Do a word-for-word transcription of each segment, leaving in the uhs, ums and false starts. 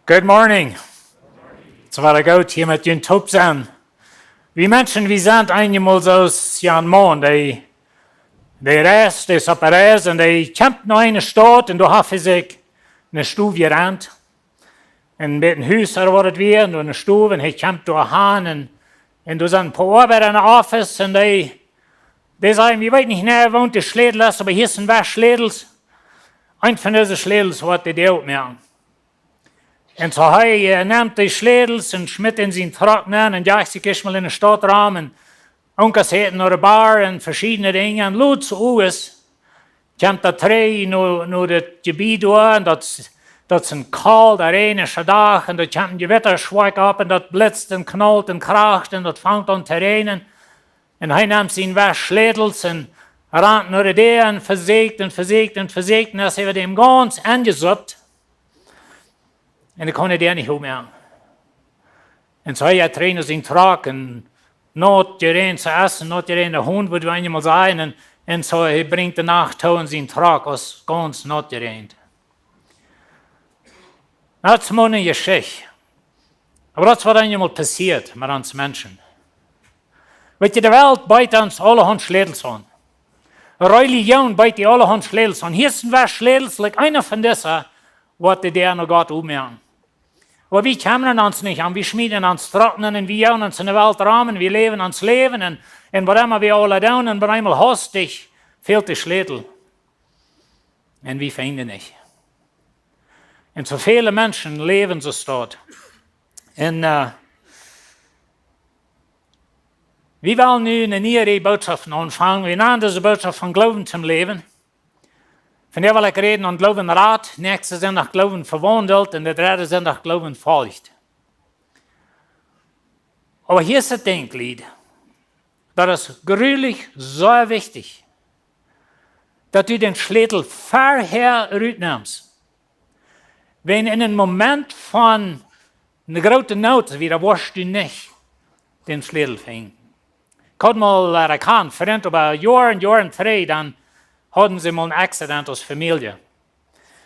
Good morning. Daut es wada goot hia met junt toop sennen. Wie Menschen, wie sent eenjemol soo aus Jan Maun, dee, dee reist, dee es opp de Reis un dee kjemt no eene Staut un doa haft hee sikj eene Stow jerant. Un bie een Hus ooda waut et wia, un doa eene Stow, un hee kjemt doa han un, un doa sent een poa Oabeida en de Office un dee, dee sajen: "Wie weeten nich, wua de Schlätel es, oba hia es een Wajch Schlätels. Eent von dise Schlätels woat de Däa opmoaken." Un soo hee, äh, nemt de Schlätels un schmitt en sienen Truck nenn un jajcht sikj ieescht mol en de Staut rom un Onkel Säten no de Bar un veschiedne Dinja un lud soo ut. Kjemt doa trigj no, no daut Jebied doa un daut, daut es een kolda, räajnischa Dach un doa kjemt een Jewitta schwoa opp un daut blitzt un knalt un kracht un daut fangt aun to räajnen. Un hee nemt sienen Wajch Schlätels un rant no de Däa un vesieekjt un vesieekjt un vesieekjt un es äwa däm gaunz enjesopt. Un hee kaun de Däa nich opmoaken. Un soo hee trigj no sienen Truck un naut jeräajent to äten, naut jeräajent to hoolen, wudd wie eenjemol sajen. Un, un soo hee brinjt de Nacht too un sien Truck es gaunz naut jeräajent. Daut es mau eene Jeschicht. Oba daut es waut eenjemol passieet met ons Menschen. Weet jie, de Welt beet ons aulahaunt Schlätels aun. Relijoon beet die aulahaunt Schlätels aun. Hia es een Wajch Schlätels, like eena von dise, woat de Däa no Gott opmoaken. Oba wie kjemren ons nich om, wie schmieten ons Truck nenn un wie joagen ons en de Welt rom un wie läwen ons Läwen un, un waut emma wie aula doonen un opp eemol hastich fält de Schlätel. Un wie finjen dän nich. Un soo väle Menschen läwen soo staut. Un, äh, wie wellen nu eene niee Reaj Bootschoft aunfangen. Wie nanen dise Bootschoft von Gloowen toom Läwen. Vondoag well ekj räden von Gloowen rat, näakjsten Sindach Gloowen vewaundelt un dän dredden Sindach Gloowen folcht. Oba hia es daut Dinkj, Lied. Daut es grulich sea wichtich, daut du dän Schlätel verhäa rutnemst. Wan en een Moment von eene groote Noot, wada woascht du nich dän Schlätel finjen. Ekj haud mol, äh, ekj haud een Frint, oba Joaren, Joaren trigj, dan hauden see mol een Accident aus Famielje.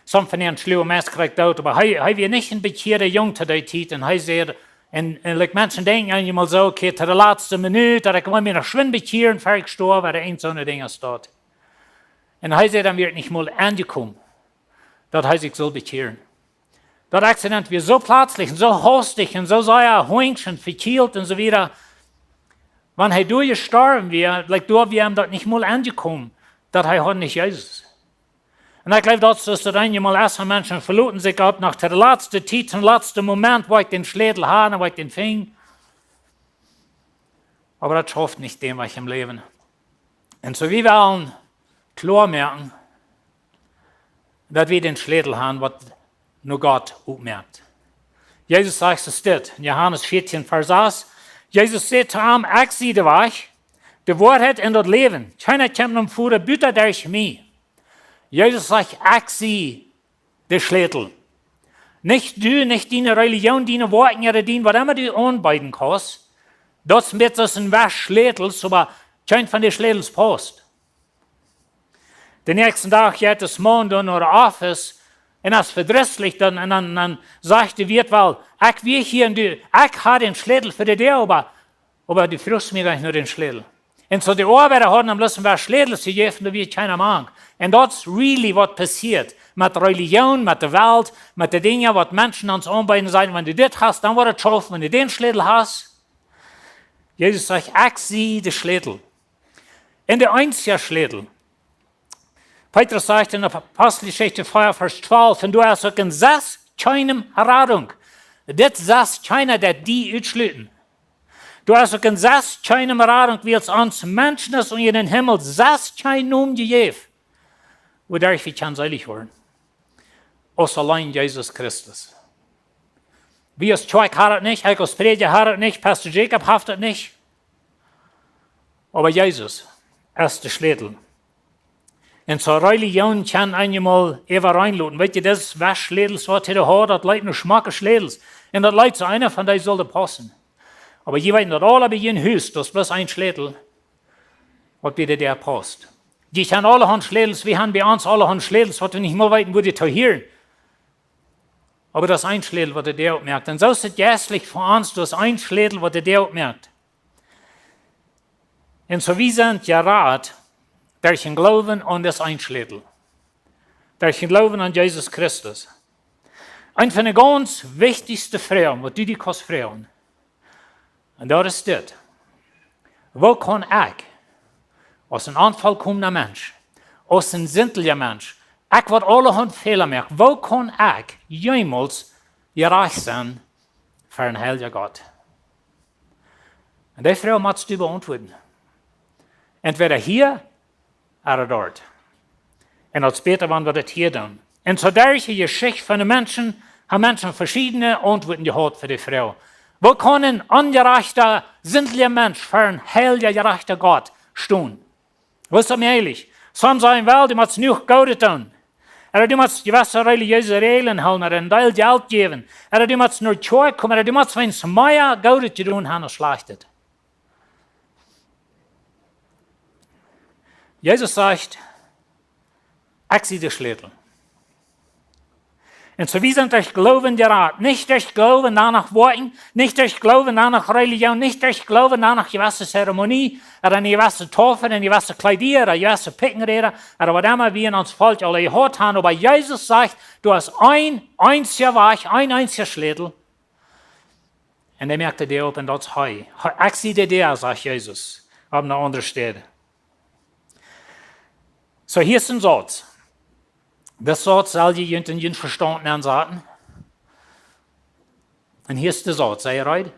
Soont von dän schlieejen Mensch kjrieech doot, oba hee, hee wia nich een bekjieeda Jung to dee Tiet. Un hee säd, un, un, like, Menschen denkjen eenjemol soo, okay, to de latste Minut, daut ekj well mie noch schwind bekjieren, ver ekj stoaw, oba eent soone Dinja es daut. Un hee säd, dan wia et nich mol aunjekomen, daut hee sikj sull bekjieren. Daut Accident wia soo pletslich un soo hastich un soo sea hunjsch un vekjielt un soo wieda. Wan hee doa jestorwen wia, like, doa wia am daut nich mol aunjekomen, daut hee haud nich Jesus. Un ekj jleew, daut es daut eenjemol es, wan Menschen veloten sikj opp no de latste Tiet, dän latsten Moment, wua ekj dän Schlätel hab un wua ekj dän finj. Oba daut schauft nich dän Wajch em Läwen. Un soo, wie wellen kloa moaken, daut wie dän Schlätel haben, waut no Gott opmoakt. Jesus sajcht soo dit en Johanes vieetieen, Varsch sas. Jesus säd to am: "Ekj sie de Wajch, de Woarheit un daut Läwen. Kjeena kjemt nom Voda buta derch mie." Jesus sajcht: "Ekj sie de Schlätel." Nich du, nich diene Relijoon, diene Woakjen, ooda dien, waut emma du aunbeeden kaust. Daut es een bät soo aus een Wajch Schlätels, oba kjeen von de Schlätels paust. Dän näakjsten Dach jeit de Maun dan no de Office un es vedrisslich dan, un dan, dan sajcht de Wirt: "Well, ekj wia hia un du, ekj haud dän Schlätel fa de Däa, oba, oba du fruachst mie nich no dän Schlätel." Un soo de Oabeida hauden am bloos een Wajch Schlätels jejäft un doa wia kjeena mank. Un daut es really waut passieet met Relijoon, met de Welt, met de Dinja, waut Menschen ons aunbeeden, sajen: "Wan du dit hast, dan woat et schaufen, wan du dän Schlätel hast." Jesus sajcht: "Ekj sie de Schlätel." Un de eensja Schlätel. Petrus sajcht en Aposteljeschicht vea, Varsch twalf: "Un doa es uk en sest kjeenem Radunk." Dit sest kjeena, daut die utschluten. "Doa es uk en sest kjeenem Radunk, wiels ons Menschen es unja dän Himmel sest kjeen Nomen jejäft, wuaderch wie kjennen seelich woaren, aus auleen Jesus Christus." Wie aus Kjoakj haben daut nich, ekj aus Prädja hab daut nich, Pastor Jacob haft daut nich. Oba Jesus es de Schlätel. Un soo Relijoon kaun eenjemol äwareen loten. Weet jie, daut es Wajch Schlätels, waut hee haud, daut leet no schmocke Schlätels. Un daut leet soo eena von dee sull passen. Oba jie weeten daut aula bie jun Hus, daut es bloos een Schlätel, waut bie de Däa paust. Jie kjennen aulahaunt Schlätels, wie haben bie ons aulahaunt Schlätels, waut wie nich mol weeten, wua dee to hieren. Oba daut es een Schlätel, waut de Däa oppmoakt. Un soo es et jeistlich fa ons, daut es een Schlätel, waut de Däa oppmoakt. Un soo, wie sent jerat derch dän Gloowen aun disen eenen Schlätel. Derch dän Gloowen aun Jesus Christus. Eent von de gaunz wichtichste Froagen, waut du die kaust froagen. Un daut es dit. Woo kaun ekj, aus een onvollkomna Mensch, aus een sindlicha Mensch, ekj waut aulahaunt Fäla moak, woo kaun ekj jemols jerajcht sennen fa een heilja Gott? Un dee Froag motst du beauntwuaden. Entwäda hia ooda doa. Un daut es bäta, wan wie daut hia doonen. Un soo derch de Jeschicht von de Menschen haben Menschen veschiedne Auntwuaten jehaut fa dee Froag. Woo kaun een onjerajchta, sindlicha Mensch fa een heilja, jerajchta Gott stonen? Woo es daut mäajlich? Somje sajen: Well, du motst noch Goodet doonen. Ooda du motst jewesse relijeese Räajlen hoolen, ooda een Deel Jelt jäwen. Ooda du motst no Kjoakj komen, ooda du motst weens mea Goodet jedonen haben aus Schlajchtet. Jesus sajcht: Ekj sie de Schlätel. Un soo, wie sent derch Gloowen jerat. Nich derch Gloowen no Woakjen, nich derch Gloowen no Relijoon, nich derch Gloowen no jewesse Zeremonie, ooda eene jewesse Taufe, eene jewesse Kjleeda, ooda jewesse Pikjenräda, ooda waut emma wie en ons Volkj aul jehaut haben. Oba Jesus sajcht, doa es een eensja Wajch, een eensja Schlätel. Un hee moakt de Däa op un daut es hee. Hee, ekj sie de Däa, sajcht Jesus. Opp eene aundre Städ. Soo, hia es een Sauz. Dis Sauz saul jie junt en jun Vestaunt nensaten. Un hia es de Sauz, sie jie reed?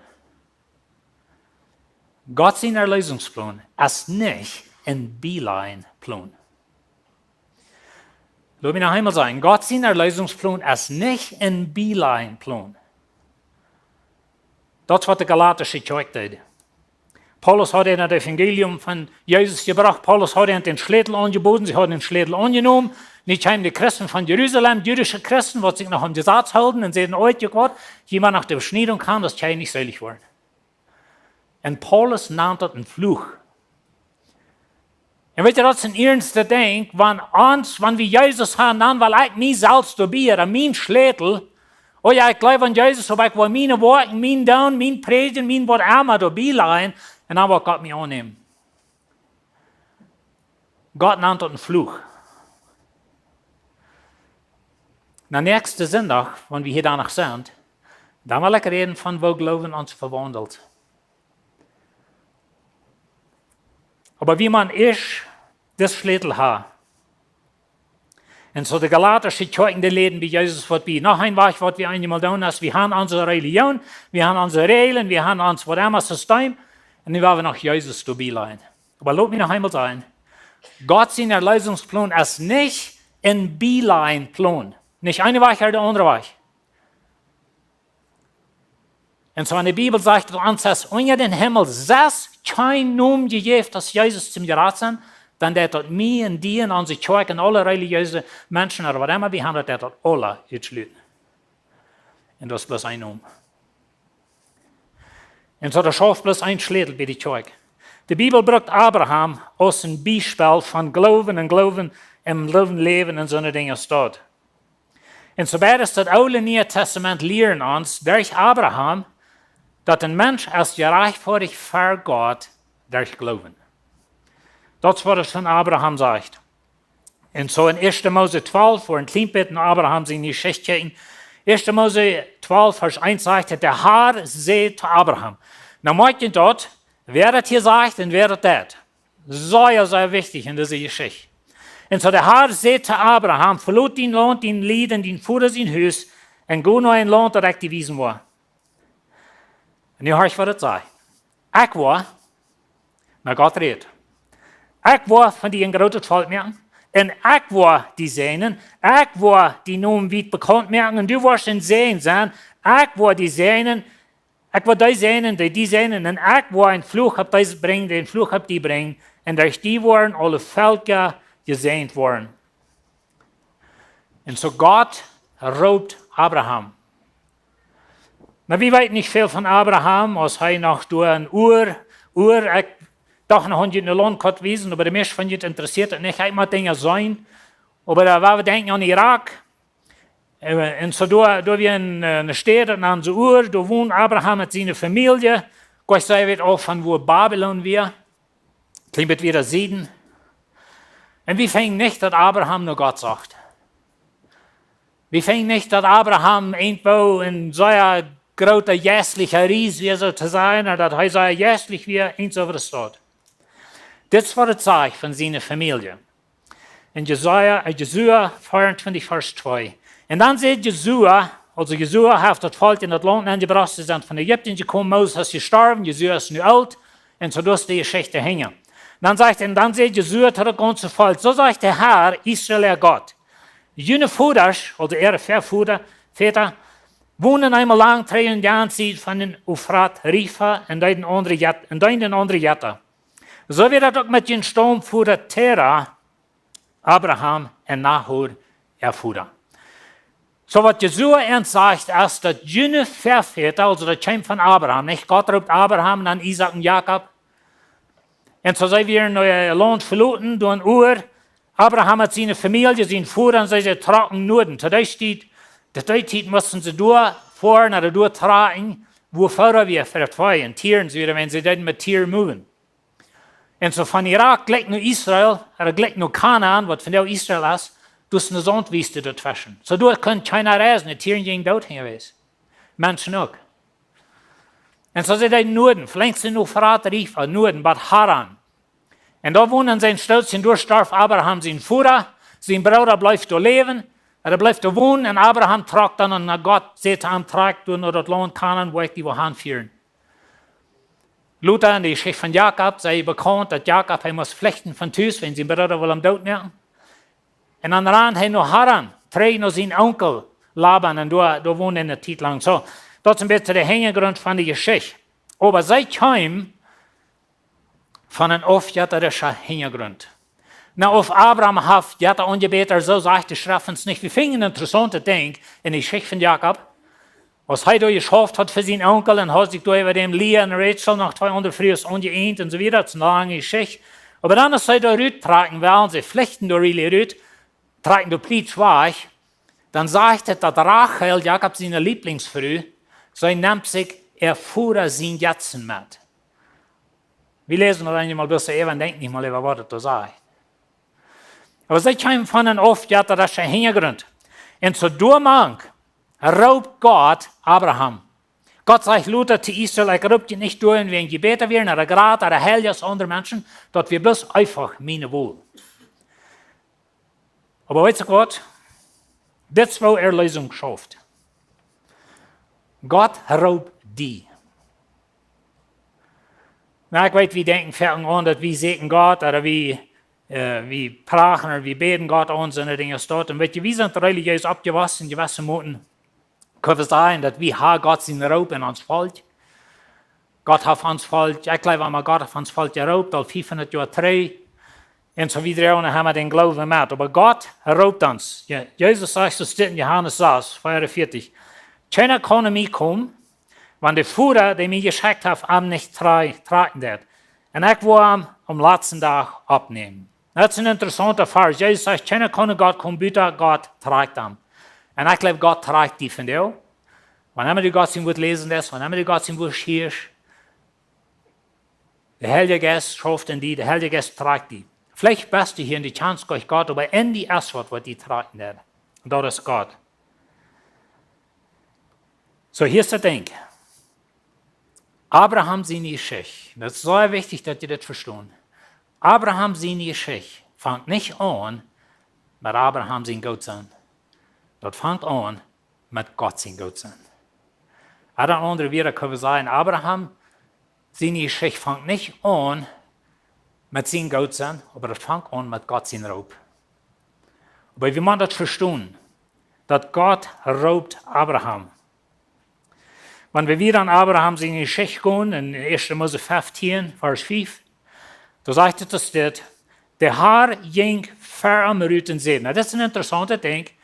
Gott sien Erlösungsplan es nich een Bielejen-Plan. Lot mie noch eemol sajen, Gott sien Erlösungsplan es nich een Bielejen-Plan. Daut es waut de galaatische Kjoakj deed. Paulus haud an daut Evangelium von Jesus jebrocht. Paulus haud an dän Schlätel aunjeboden, see hauden dän Schlätel aunjenomen. Nu kjeemen de Christen von Jerusalem, jüdische Christen, waut sikj noch aum Jesaz hilden, un säden: Ooit, ekj weet, jie motten noch de Beschniedunk haben, daut jie nich seelich woaren. Un Paulus nant daut een Fluch. Un weet jie, daut es een iernsta Dinkj, wan ons, wan wie Jesus haben, dan well ekj mie selfst doabie, ooda mien Schlätel, oh jo, ekj jleew aun Jesus, oba ekj well miene Woakjen, mien Doonen, mien Prädjen, mien waut emma doabie lajen, un dan woat Gott mie aunnämen. Gott nant daut een Fluch. Na, näakjsten Sindach, wan wie hia dan noch sent, dan well ekj räden von woo Gloowen ons vewaundelt. Oba wie motten ieescht dän Schlätel haben. Un soo de galaatische Kjoakjen, dee läden bie Jesus waut bie. Noch een Wajch, waut wie eenjemol doonen, es, wie haben onse Relijoon, wie haben onse Räajlen, wie haben ons waut emma System, un nu wellen wie noch Jesus doabie lajen. Oba lot mie noch eemol sajen, Gott sien Erlösungsplan es nich een Bielejen-Plan. Nich een Wajch ooda de aundre Wajch. Un soo wan de Bibel sajcht, daut ons es unja dän Himmel sest kjeen Nomen jejäft aus Jesus toom jerat sennen, dan deit daut mie un die un onse Kjoakj un aule relijeese Menschen, ooda waut emma wie haben, daut deit daut aule utschluten. Un daut es bloos een Nomen. Un soo, daut schauft bloos een Schlätel bie de Kjoakj. De Bibel brukt Abraham aus een Biespel von Gloowen un Gloowen em Läwen, Läwen un soone Dinja aus daut. Un soo beides daut Oole un Niee Tastament lieren ons derch Abraham, daut een Mensch es jerajchtfoadicht ver Gott derch Gloowen. Daut es waut et von Abraham sajcht. Un soo en ieeschte Mose twalf, wua wie een kjlien bät en Abraham siene Jeschicht kjikjen. Ieeschte Mose twalf, Varsch eent sajcht et: De Herr säd to Abraham. Nu moakj jie daut, wäa daut hia sajcht un wäa daut deit. Sea, sea wichtich en dise Jeschicht. Un soo de Herr säd to Abraham: Velot dien Launt, dien Lied, dien Voda sien Hus, un go no een Launt, daut ekj die wiesen woa. Un nu horch, waut et sajcht: Ekj woa, na, Gott rät, ekj woa von die een grootet Volkj moaken, un ekj woa die säajnen, ekj woa dienen Nomen wiet bekaunt moaken, un du woascht een Säajen sennen, ekj woa die säajnen, ekj woa dee säajnen, dee die säajnen, un ekj woa een Fluch opp dee brinjen, dee een Fluch opp die brinjen, un derch die woaren aule Velkja jesäajent woaren. Un soo Gott roopt Abraham. Nu, wie weeten nich väl von Abraham, aus hee noch doa en Ur, Ur, ekj docht noch aun june Launtkoat wiesen, oba de mieeschte von junt interessieet et nich, ekj mott Dinja seenen. Oba doa, wan wie denkjen aun Irak, Äh, un soo doa, doa wia een, äh, eene Staut, daut nand see Ur, doa wond Abraham met siene Famielje. Gott säd, weet uk von wua Babylon wia. Kjlien bät wieda Sieden. Un wie finjen nich, daut Abraham no Gott socht. Wie finjen nich, daut Abraham irjentwoo een sea groota jeistlicha Ries wia, soo to sajen, ooda daut hee sea jeistlich wia, irjent soo waut daut. Dit es waut et sajcht von siene Famielje. En Jesaja, äh, Josua vea un twintich, Varsch twee. Un dan säd Josua, aulsoo Josua haft daut Volkj en daut Launt nenjebrocht, see sent von Ägipten jekomen, Moses es jestorwen, Josua es nu oolt, un soo daut es de Jeschicht hinja. Dan sajcht hee, dan säd Josua to daut gaunze Volkj: Soo sajcht de Herr, Israel äa Gott: June Vodasch, aulsoo äare Väavoda, Väta, wonden eemol lang trigj aun de aundre Sied von dän Eufrat Riva un deeden aundre Jet-, un deeden aundre Jetta. Soo wia daut uk met jun Staumvoda Tera, Abraham un Nahor äa Voda. Soo waut Josua ons sajcht, es daut june Väavoda, aulsoo daut kjeem von Abraham, nich? Gott roopt Abraham un dan Isaak un Jakob. Un soo see wieren no äa Launt veloten, doa en Ur. Abraham haud siene Famielje, sien Voda, un see, see trocken Nuaden. To dee Tiet, to dee Tiet musten see doa foaren, ooda doa trakjen, wua Voda wia fa daut Vee, un Tieren, soo wieren, wan see deeden met Tieren moven. Un soo von Irak jlikj no Israel, ooda jlikj no Kanaan, waut vondoag Israel es, doa es eene Saundwiest doatweschen. Soo doa kunn kjeena reisen, de Tieren jinjen doot hinjawäajes. Menschen uk. Un soo see deeden Nuaden, velenjd see no Eufrat Riva, Nuaden, bat Haran. Un doa wonden see een Stootje, doa storf Abraham sien Voda, sien Brooda bleef doa läwen, hee bleef doa wonen, un Abraham trock dan, un Gott säd to am: Trakj doa no daut Launt Kanaan, wua ekj die well hanfieren. Lota, en de Jeschicht von Jakob, es bekaunt, daut Jakob, hee must flichten von Tus, wan sien Brooda wull am doot moaken. Un dan rand hee no Haran, trigj no sien Onkel Laban, un doa, doa wond hee eene Tiet lang. Soo, daut es een bät de Hinjagrunt von de Jeschicht. Oba see kjeem von een aufjettarischa Hinjagrunt. Nu, auf Abraham haft Jetta aunjebäden, soo sajcht de Schreft ons nich. Wie finjen een interessauntet Dinkj en de Jeschicht von Jakob. Aus hee doa jeschauft haud fa sienen Onkel un haud sikj doa äwa däm Lia un Rachel noch twee aundre Frues aunjeeent un soo wieda, daut es eene lange Jeschicht. Oba dan, aus see doa rut trakjen, wiels see flichten doa really rut, trakjen doa plietsch wajch, dan sajcht et, daut Rachel, Jakob siene Lieblingsfru, see nemt sikj äa Voda sien Jetzen met. Wie läsen daut eenjemol bloos äwa un denkjen nich mol äwa, waut et doa sajcht. Oba see kjeem von een aufjettarischa Hinjagrunt. Un soo doamank roopt Gott Abraham. Gott sajcht lota to Israel: Ekj roop die nich doa, wäajen jie bäta wieren, ooda jrata, ooda heilja aus aundre Menschen, daut wia bloos eefach miene Wol. Oba weetst du waut? Dit es woo Erlösung schauft. Gott roopt die. Nu, ekj weet, wie denkjen foaken aun, daut wie sieekjen Gott, ooda wie, äh, wie prachen, ooda wie bäden Gott aun, soone Dinja aus daut. Un weetst du, wie sent relijees oppjewossen, jewesse Moten, kjenn wie sajen, daut wie haben Gott sien Roop en ons Volkj. Gott haft ons Volkj, ekj jleew emma, Gott haft ons Volkj jeroopt, aul fiefhundat Joa trigj. Un soo wieda, un dan haben wie dän Gloowen met. Oba Gott roopt ons. Jo, Jesus sajcht soo steit en Johanes sas, veeaunvieetich: Kjeena kaun no mie komen, wan de Voda, dee mie jeschekjt haft, am nich tra-, trakjen deit. Un ekj woa am aum latsten Dach oppnämen. Daut es een interessaunta Varsch. Jesus sajcht, kjeena kaun no Gott komen, buta Gott trakjt am. Un ekj jleew, Gott trakjt die vondoag. Wan emma du Gott sien Wort läsen deist, wan emma du Gott sien Wort hieescht, de Heilje Jeist schauft en die, de Heilje Jeist trakjt die. Veleicht best du hia un du kjanst Gott, oba en die es waut, waut die trakjen deit. Un daut es Gott. Soo, hia es daut Dinkj. Abraham siene Jeschicht. Daut es sea wichtich, daut jie daut vestonen. Abraham siene Jeschicht fangt nich aun met Abraham sien Gootsennen. Daut fangt aun met Gott sien Gootsennen. Ooda en aundre Wieed kjenn wie sajen, Abraham siene Jeschicht fangt nich aun met sien Gootsennen, oba daut fangt aun met Gott sien Roop. Oba wie motten daut vestonen, daut Gott roopt Abraham. Wan wie wieda aun Abraham siene Jeschicht gonen, en ieeschte Mose feftieen, Varsch fief, doa sajcht et, daut dit, de Herr jinkj ver am rut un säd. Nu, daut es een interessauntet Dinkj.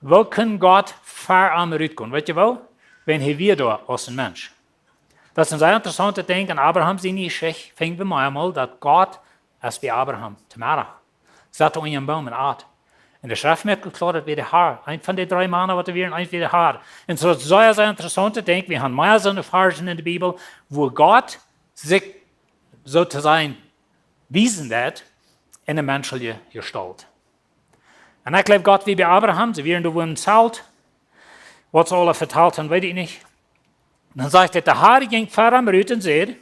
Woo kunn Gott ver am rut gonen? Weetst du woo? Wan hee wia doa aus een Mensch. Daut es een sea interessauntet Dinkj. En Abraham siene Jeschicht finj wie mau emol, daut Gott es bie Abraham to Meddach. Saut unja een Boom un at. Un de Schreft moakt kloa, daut wia de Har. Eent von de dree Mana, waut doa wieren, eent wia de Har. Un soo, daut es sea, sea interessaunt to denkjen, wie haben mea soone Varschen enne Bibel, wua Gott sikj, soo to sajen, wiesen deed enne menschelje Jestault. Un ekj jleew, Gott wia bie Abraham, see wieren doa wua em Zelt. Waut see aula vetalt haben, weet ekj nich. Dan sajcht et: De Har jinkj ver am rut un säd: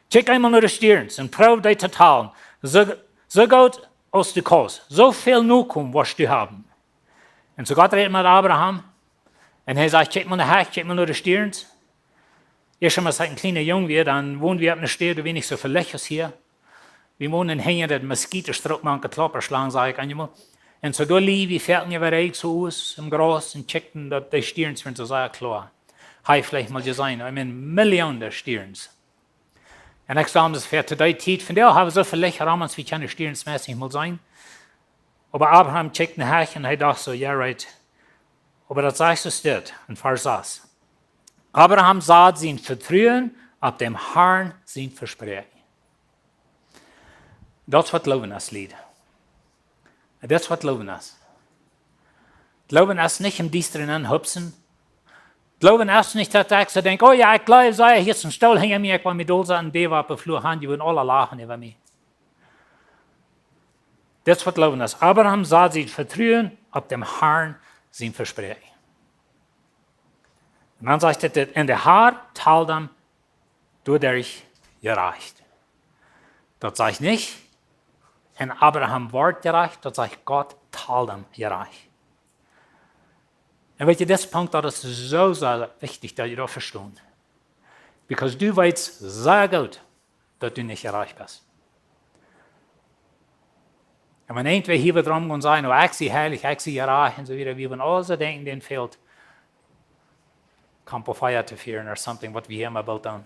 Kjikj eemol no de Stierns un proow dee to talen. Soo, soo goot aus du kaust. Soo väl Nokomen woascht du haben. Un soo Gott räd met Abraham. Un hee sajcht: Kjikj mol no de Hecht, kjikj mol no de Stierns. Ieescht, aus ekj een kjliena Jung wia, dan wonden wie opp eene Städ, doa wia nich soo väl Licht aus hia. Wie wonden hinja daut Moskitostrook mank de Klopperschlang, saj ekj eenmol. Un soo doa lieejen wie foaken äwa Räd soo ut em Graus un kjikjten, daut de Stierns wieren soo sea kloa. Hab jie veleicht mol jeseenen, ekj meen, Millionen Stierns. Un ekj stal mie daut väa, to dee Tiet, vondoag hab wie soo väl Licht rom, aus wie kjennen Stierns meist nich mol seenen. Oba Abraham kjikjt no de Hecht un hee docht soo: Jo, right. Oba daut sajcht soo dit, en Varsch sas: Abraham sad sien Vetruen opp däm Harn sien Vespräakjen. Daut es waut Gloowen es, Lied. Daut es waut Gloowen es. Gloowen es nich em Diestren hupsen. Gloowen es nich, daut ekj soo denkj: Oh jo, ekj jleew, see, hia es een Stool hinja mie, ekj well mie dol setten, dee waut oppe Flua han, dee wudden aula lachen äwa mie. Daut es waut Gloowen es. Abraham sad sien Vetruen opp däm Harn sien Vespräakjen. Un dan sajcht et: Un de Har tald am doaderch jerajcht. Daut sajcht nich: Un Abraham wort jerajcht, daut sajcht: Gott tald am jerajcht. Un weet jie, dit Punkt, daut es soo, soo wichtich, daut jie daut vestonen. Because du weetst sea goot, daut du nich jerajcht best. Un wan irjentwäa hia woat rom gonen sajen: Oh, ekj sie heilich, ekj sie jerajcht, un soo wieda, wie woaren aula denkjen, dän fält Campo Feuer to fieren or something, waut wie hia mau boolt doonen.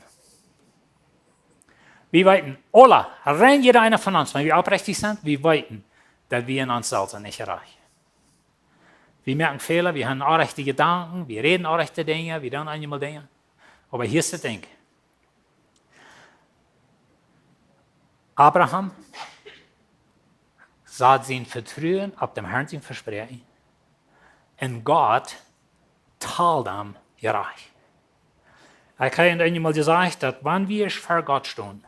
Wie weeten aula, rein jieda eena von ons, wan wie oprechtich sent, wie weeten, daut wie en ons selfst sent nich jerajcht. Wie moaken Fäla, wie haben orrajchte Jedanken, wie räden orrajchte Dinja, wie doonen eenjemol Dinja. Oba hia es daut Dinkj. Abraham sad sien Vetruen opp däm Harn sien Vespräakjen. Un Gott tald am jerajcht. Ekj hab eenjemol jesajcht, daut wan wie ver Gott stonen,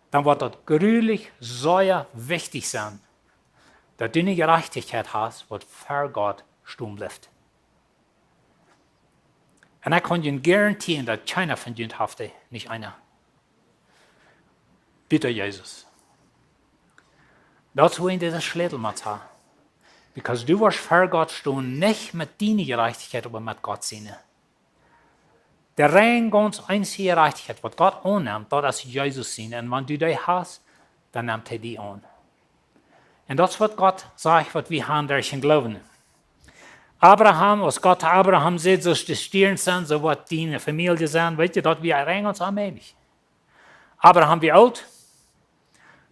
dan woat daut grulich sea wichtich sennen, daut du ne Jerajchtichkjeit hast, waut ver Gott stonen blift. Un ekj kaun junt garantieren, daut kjeena von junt haft dee, nich eena. Buta Jesus. Daut es wua dise Schlätel met haben. Because du woascht ver Gott stonen, nich met diene Jerajchtichkjeit, oba met Gott siene. De rein gaunz eensje Jerajchtichkjeit, waut Gott aunnemt, daut es Jesus siene. Un wan du dee hast, dan nemt hee die aun. Un daut es waut Gott sajcht, waut wie haben derch dän Gloowen. Abraham, aus Gott to Abraham säd, soo aus de Stierns sent, soo woat diene Famielje sennen, weet jie, daut wia rein gaunz onmäajlich. Abraham wia oolt,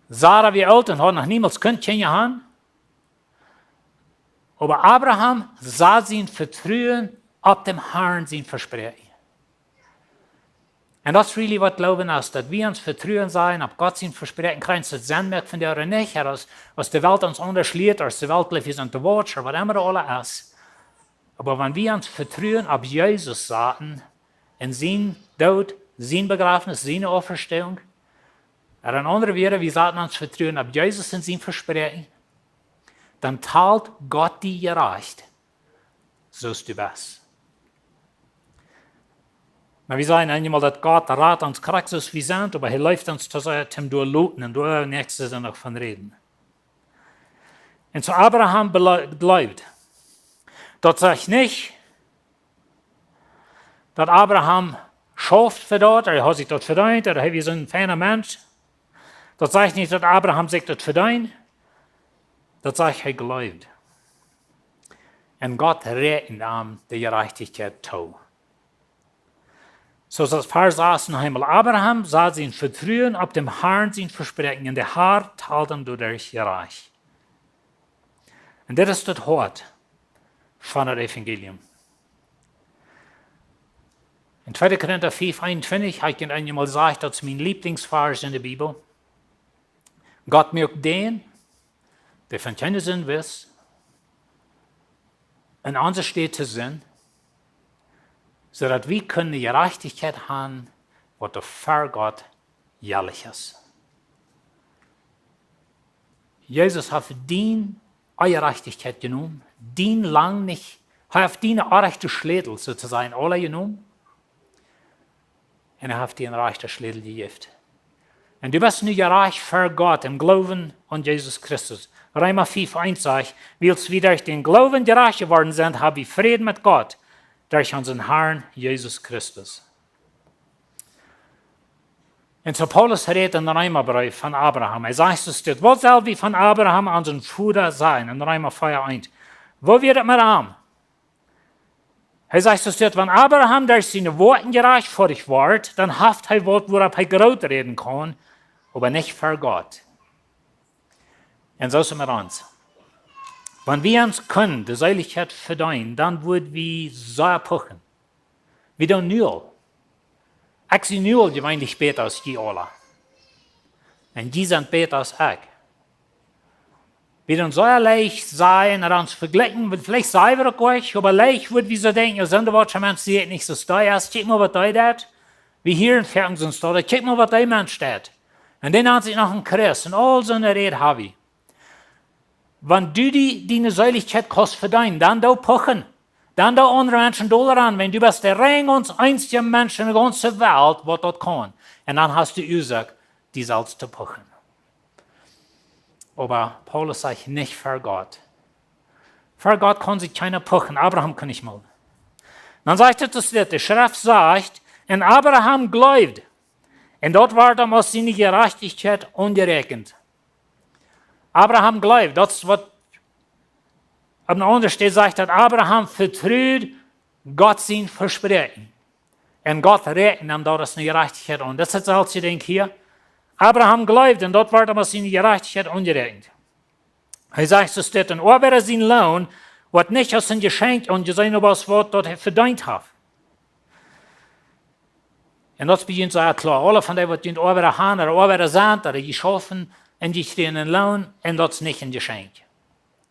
Sara wia oolt un haud noch niemols kunt Kjinja haben. Oba Abraham sad sien Vetruen opp däm Harn sien Vespräakjen. Un daut es really waut Gloowen es, daut wie ons Vetruen sajen opp Gott sien Vespräakjen, kjrieen daut Senn moakt von doa ooda nich, ooda aus, aus de Welt ons aundasch lieet, ooda aus de Welt jleeft, wie sent de Watch, ooda waut emma daut aula es. Oba wan wie ons Vetruen opp Jesus saten, en sien Doot, sien Bejrafnis, siene Auferstehung, ooda en aundre Wieed, wie saten ons Vetruen opp Jesus un sien Vespräakjen, dan talt Gott die jerajcht, soo aus du best. Nu, wie sajen eenjemol, daut Gott rat ons krakjt soo aus wie sent, oba hee leeft ons to sea, om doa loten un doa näakjste Sindach von räden. Un soo Abraham bele-, jleewd. Daut sajcht nich, daut Abraham schauft fa daut, hee haud sikj daut vedeent, ooda hee wia soon feina Mensch. Daut sajcht nich, daut Abraham sikj daut vedeend. Daut sajcht, hee jleewd. Un Gott räakjend am de Jerajchtichkjeit too. Soo aus Varsch sastieen noch eemol: Abraham sad sien Vetruen opp däm Harn sien Vespräakjen, un de Har tald am doaderch jerajcht. Un dit es daut Hoat von daut Evangelium. En tweede Korinta fiew eenuntwintich, ekj hab eenjemol jesajcht, daut es mien Lieblingsvarsch enne Bibel. Gott muak dän, dee von kjeene Sind wist, en onse Städ to sennen, soo daut wie kjennen de Jerajchtichkjeit haben, waut doa ver Gott jelich es. Jesus haft diene Onjerajchtichkjeit jenomen, dien lang nich, hee haft diene orrajchte Schlätel, soo to sajen, aula jenomen. Un hee haft die een rajchten Schlätel jejäft. Un du best nu jerajcht ver Gott em Gloowen aun Jesus Christus. Reema fief eent sajcht: Wiels wie derch dän Gloowen jerajcht jeworden sent, hab wie Fräd met Gott derch onsen Harn Jesus Christus. Un soo Paulus rät en dän Reemabreef von Abraham. Hee sajcht soo dit: Waut sell wie von Abraham, onsen Voda, sajen? En Reema vea eent. Woo wia daut met am? Hee sajcht soo dit: Wan Abraham derch siene Woakjen jerajchtfoadich wort, dan haft hee waut, wuaropp hee groot räden kaun, oba nich ver Gott. Un soo es et met ons. Wan wie ons kunnen de Seelichkjeit vedeenen, dan wudd wie sea puchen. Wie doonen nu aul. Ekj sie nu aul jeweenlich bäta aus jie aula. Un jie sent bäta aus ekj. Wie doonen sea leicht sajen, ooda ons vejlikjen, wiels veleicht sent wie uk leicht, oba leicht wudd wie soo denkjen: Jo, sent doa waut fa Menschen, dee ekj nich soo stoakj es, kjikj mol waut dee deit. Wie hieren foaken soo stoakj, kjikj mol waut dee Mensch deit. Un dee nant sikj noch een Christ, un aul soone Räd ha wie. Wan du die, diene Seelichkjeit kaust vedeenen, dan doo puchen. Dan doo aundre Menschen dolla aun, wan du best de rein ons eensja Mensch en de gaunze Welt, waut daut kaun. Un dan hast du Uasoak, die selfst to puchen. Oba Paulus sajcht: Nich ver Gott. Ver Gott kaun sikj kjeena puchen, Abraham kunn nich mol. Dan sajcht et, daut dit, de Schreft sajcht: Un Abraham jleewd, un daut wort am aus siene Jerajchtichkjeit aunjeräakjent. Abraham jleewd, daut es waut opp eene aundre Städ sajcht, daut Abraham vetrud Gott sien Vespräakjen. Un Gott räakjend am daut aus eene Jerajchtichkjeit aun. Daut es daut selwje Dinkj hia. Abraham jleewd, un daut wort am aus siene Jerajchtichkjeit aunjeräakjent. Hee sajcht soo dit: Een Oabeida sien Loon woat nich aus een Jeschenkj aunjeseenen, oba aus waut daut hee vedeent haft. Un daut es bie ons sea kloa. Aule von dee, waut junt Oabeida han, ooda Oabeida sent, ooda jie schaufen, un jie kjrieen een Loon, un daut es nich een Jeschenkj.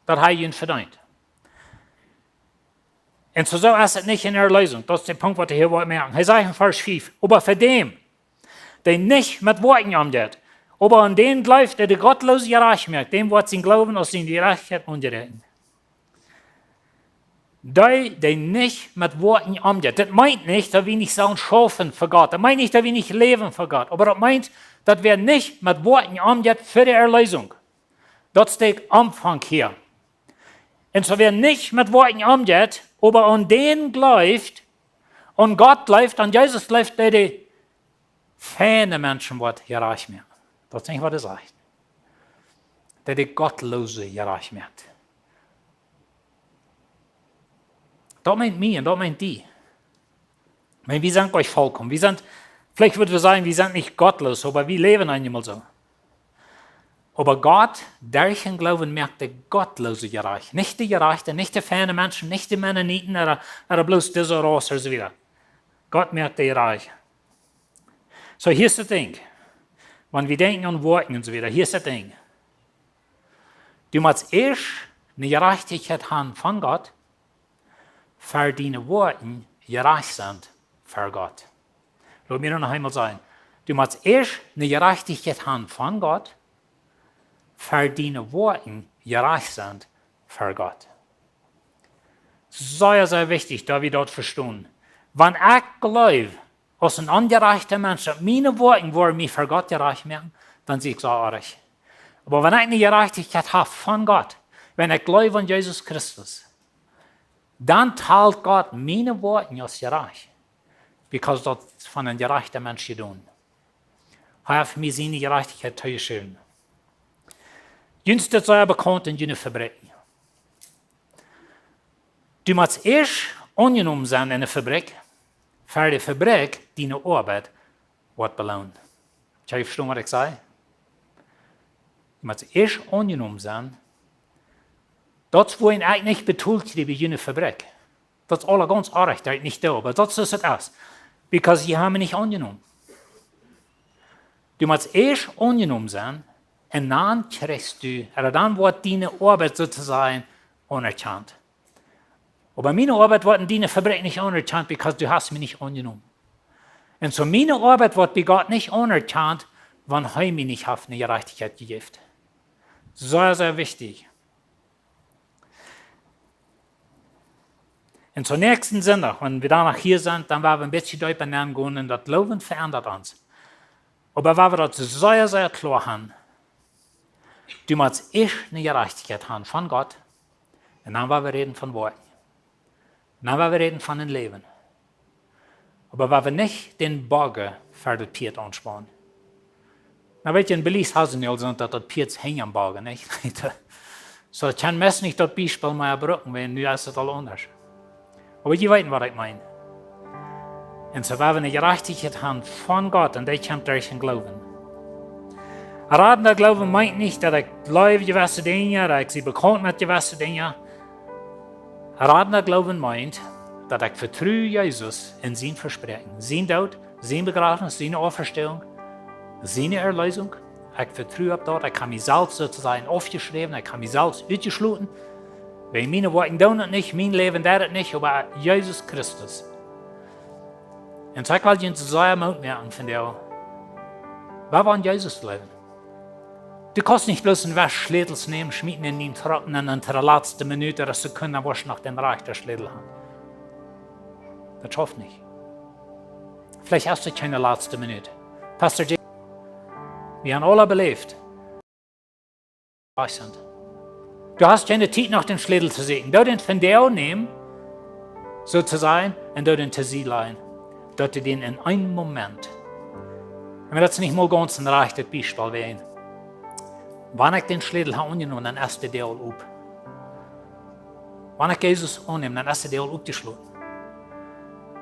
Daut ha jie junt vedeent. Un soo, soo es et nich en Erleesunk. Daut es de Punkt, waut hee hia well moaken. Hee sajcht en Varsch fief: Oba fa däm, dee nich met Woakjen omjeit, oba aun dän jleeft, dee de Gottloose jerajcht moakt, däm woat sien Gloowen aus siene Jerajchtichkjeit aunjeräakjent. Dee, dee nich met Woakjen omjeit. Daut meent nich, daut wie nich sellen schaufen fa Gott. Daut meent nich, daut wie nich läwen fa Gott. Oba daut meent, daut wäa nich met Woakjen omjeit fa de Erleesunk. Daut es de Aunfank hia. Un soo, wäa nich met Woakjen omjeit, oba aun dän jleeft, aun Gott jleeft, aun Jesus jleeft, dee de feine Menschen woat jerajcht moaken. Daut es nich, waut hee sajcht. Dee de Gottloose jerajcht moakt. Daut meent mie un daut meent die. Ekj meen, wie sent nich volkomen. Wie sent, veleicht wudd wie sajen, wie sent nich gottloos, oba wie läwen eenjemol soo. Oba Gott, derch dän Gloowen, moakt de Gottloose jerajcht. Nich de Jerajchte, nich de feine Menschen, nich de Mennoniten, ooda, ooda bloos dise Rauss ooda soo wieda. Gott moakt dee jerajcht. Soo, hia es daut Dinkj. Wan wie denkjen aun Woakjen un soo wieda, hia es daut Dinkj. Du motst ieescht eene Jerajchtichkjeit han von Gott, ver diene Woakjen jerajcht sent ver Gott. Lot mie daut noch eemol sajen. Du motst ieescht eene Jerajchtichkjeit han von Gott, ver diene Woakjen jerajcht sent ver Gott. Sea, sea wichtich, daut wie daut vestonen. Wan ekj jleew, aus een onjerajchta Mensch, daut miene Woakjen woaren mie ver Gott jerajcht moaken, dan sie ekj sea oajch. Oba wan ekj eene Jerajchtichkjeit ha von Gott, wan ekj jleew aun Jesus Christus, dan talt Gott miene Woakjen aus jerajcht, because daut es von een jerajchta Mensch jedonen. Hee haft mie siene Jerajchtichkjeit toojeschräwen. Junt es daut sea bekaunt en june Fabrikj. Du motst ieescht aunjenomen sennen en de Fabrikj, ver de Fabrikj diene Oabeit woat beloonen. Kjenn jie vestonen, waut ekj saj? Du motst ieescht aunjenomen sennen. Daut es, wua ekj nich betolt kjrie bie june Fabrikj. Daut es aula gaunz oajch, daut ekj nich doo, oba daut es, soo es et. Because jie haben mie nich aunjenomen. Du motst ieescht aunjenomen sennen, un dan kjrichst du, ooda dan woat diene Oabeit, soo to sajen, aunerkjant. Oba miene Oabeit woat en diene Fabrikj nich aunerkjant, because du hast mie nich aunjenomen. Un soo miene Oabeit woat bie Gott nich aunerkjant, wan hee mie nich haft ne Jerajchtichkjeit jejäft. Sea, sea wichtich. Un soo näakjsten Sindach, wan wie dan noch hia sent, dan woa wie een bät deepa nengonen un daut Gloowen veendat ons. Oba woa wie daut sea, sea kloa han, du motst ieescht ne Jerajchtichkjeit han von Gott, un dan woa wie räden von Woakjen. Dan woa wie räden von een Läwen. Oba woa wie nich dän Boagen fa daut Pieet aunspaunen. Na, weet jie, en Belize haben see nu aul soo, daut daut Pieet hinjam Boagen, nich? Soo, ekj kaun meist nich daut Biespel mea brucken, wiels nu es et aul aundasch. Oba jie weeten, waut ekj meen. Un soo woa wie ne Jerajchtichkjeit han von Gott, un dee kjemt derch dän Gloowen. Radenda Gloowen meent nich, daut ekj jleew jewesse Dinja, daut ekj sie bekaunt met jewesse Dinja. Radenda Gloowen meent, daut ekj vetru Jesus un sien Vespräakjen, sien Doot, sien Bejrafnis, siene Auferstehung, siene Erlösung. Ekj vetru opp daut, ekj hab mie selfst soo to sajen aufjeschräwen, ekj hab mie selfst utjeschloten. Wiels miene Woakjen doonen et nich, mien Läwen deit et nich, oba Jesus Christus. Un soo ekj well junt sea Moot moaken von dee, woa wie aun Jesus jleewen. Du kaust nich bloos een Wäschschlätel nämen, schmieten en dän Trock un dan to de latste Minut, daut es Sekund, dan woascht noch dän rajchten Schlätel han. Daut schauft nich. Veleicht es daut kjeene latste Minut. Pastor J, wie han aula beläft, wajch sent. Du hast kjeene Tiet, noch dän Schlätel to sieekjen. Doo dän von dee nämen, soo to sajen, un doo dän to Sied lajen. Daut du dän en een Moment. Un daut es nich mol gaunz een rajchtet Biespel, wiels wan ekj dän Schlätel hab aunjenomen, dan es de Däajel op. Wan ekj Jesus aunnäm, dan es de Däajel opjeschloten.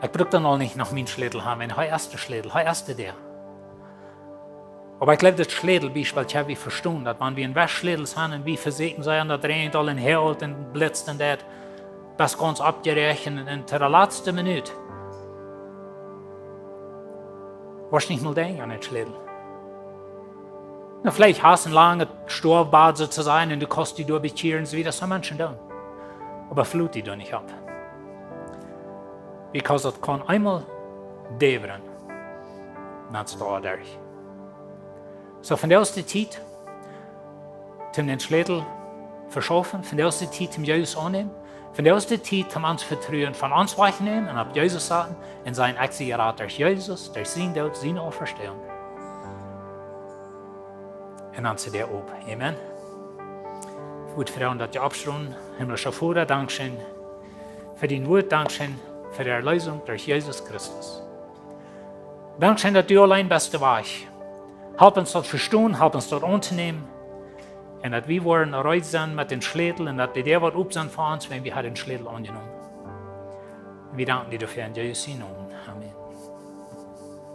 Ekj bruk dan aul nich noch mien Schlätel han, wiels hee es de Schlätel, hee es de Däajel. Oba ekj jleew, daut Schlätelbiespel, jo, wie vestonen daut, wan wie een Wäschschlätel han un wie vesieekjen, soo, un daut räajent aul un hagelt un blitzt un daut, best gaunz oppjeräacht un, un to de latste Minut woascht nich mol denkjen aun dän Schlätel. Na, veleicht hast een langet Stoafbad soo to sajen un du kaust die doa bekjieren, soo aus daut soo Menschen doonen. Oba veloot die doa nich opp. Because daut kaun eemol däwren, dan es daut derch. Soo, vondoag es de Tiet, om dän Schlätel veschaufen, vondoag es de Tiet, om Jesus aunnämen, vondoag es de Tiet, om ons Vetruen von ons wajchnämen un opp Jesus saten un sajen: Ekj sie jerat derch Jesus, derch sien Doot, siene Auferstehung. Un dan es de Däajel op. Amen. Ekj wudd froagen, daut jie oppstonen. Himmlischa Voda, dankscheen fa dien Wort, dankscheen fa de Erlösung derch Jesus Christus. Dankscheen, daut du auleen best de Wajch. Help ons daut vestonen, help ons daut auntonämen. Un daut wie woaren reed sennen met dän Schlätel un daut de Däajel woat op sennen fa ons, wan wie haben dän Schlätel aunjenomen. Wie danken die doafäa en Jesus sienen Nomen.